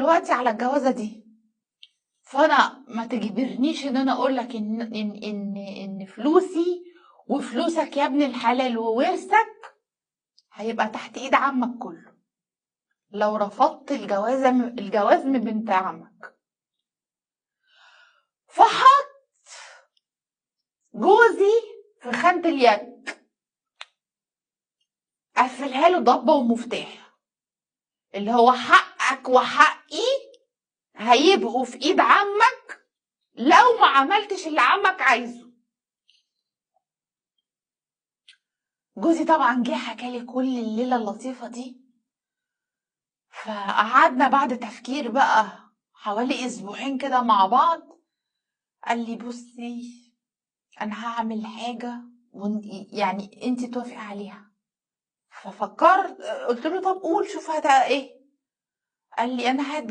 دلوقتي على الجوازه دي، فانا ما تجبرنيش ان انا اقول لك ان ان ان ان فلوسي وفلوسك يا ابن الحلال وورثك هيبقى تحت ايد عمك كله لو رفضت الجواز من بنت عمك. فحط جوزي في خانة اليد، قفلها له ضبة ومفتاح، اللي هو حقك وحقي هيبقوا في ايد عمك لو ما عملتش اللي عمك عايزه. جوزي طبعا جه حكالي كل الليلة اللطيفة دي، فقعدنا بعد تفكير بقى حوالي اسبوعين كده مع بعض. قال لي بصي انا هعمل حاجة يعني انتي توافقي عليها. ففكرت، قلت له طب قول شوف هتبقى ايه. قال لي انا هتجوز.